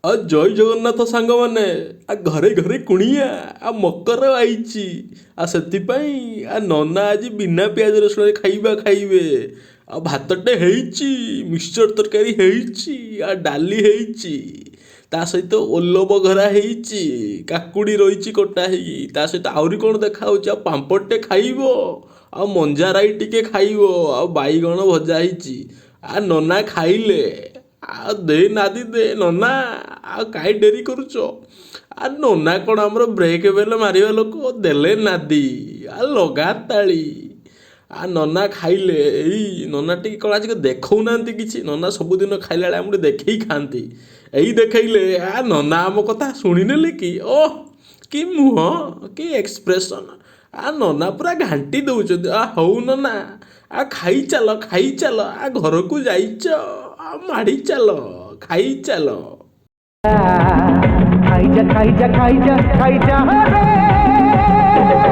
ଆଉ ଜୟ ଜଗନ୍ନାଥ ସାଙ୍ଗମାନେ। ଆ ଘରେ ଘରେ କୁଣିଆ, ଆଉ ମକର ଆଇଛି, ଆଉ ସେଥିପାଇଁ ଆ ନନା ଆଜି ବିନା ପିଆଜ ରସୁଣରେ ଖାଇବା ଖାଇବେ। ଆଉ ଭାତଟେ ହେଇଛି, ମିକ୍ସଚର ତରକାରୀ ହେଇଛି, ଆଉ ଡାଲି ହେଇଛି, ତା ସହିତ ଓଲ ବଘରା ହେଇଛି, କାକୁଡ଼ି ରହିଛି କଟା ହେଇକି, ତା ସହିତ ଆହୁରି କ'ଣ ଦେଖା ହେଉଛି, ଆଉ ପାମ୍ପଡ଼ଟେ ଖାଇବ, ଆଉ ମଞ୍ଜା ରାଇ ଟିକେ ଖାଇବ, ଆଉ ବାଇଗଣ ଭଜା ହେଇଛି। ଆ ନନା ଖାଇଲେ। ଆଉ ଦେ ନାଦି ଦେ ନନା, ଆଉ କାହିଁ ଡେରି କରୁଛ? ଆ ନନା କ'ଣ ଆମର ବ୍ରେକ୍ ବେଲ ମାରିବା ଲୋକ? ଦେଲେ ନାଦି, ଆ ଲଗା ତାଳି। ଆ ନନା ଖାଇଲେ। ଏଇ ନନା ଟିକେ କ'ଣ ଆଜି ଦେଖାଉନାହାନ୍ତି କିଛି? ନନା ସବୁଦିନ ଖାଇଲା ବେଳେ ଆମକୁ ଦେଖେଇ ଖାଆନ୍ତି। ଏଇ ଦେଖେଇଲେ। ଆ ନନା ଆମ କଥା ଶୁଣିନେଲେ କି? ଓହ, କି ମୁହଁ, କି ଏକ୍ସପ୍ରେସନ୍! ଆ ନନା ପୁରା ଘାଣ୍ଟି ଦେଉଛନ୍ତି। ଆ ହଉ ନନା, ଆ ଖାଇ ଚାଲ, ଖାଇ ଚାଲ। ଆ ଘରକୁ ଯାଇଛ, ଆ ମାଡ଼ି ଚାଲ, ଖାଇ ଚାଲ। ଖାଇଯା, ଖାଇଯା, ଖାଇଯା, ଖାଇଯା ରେ।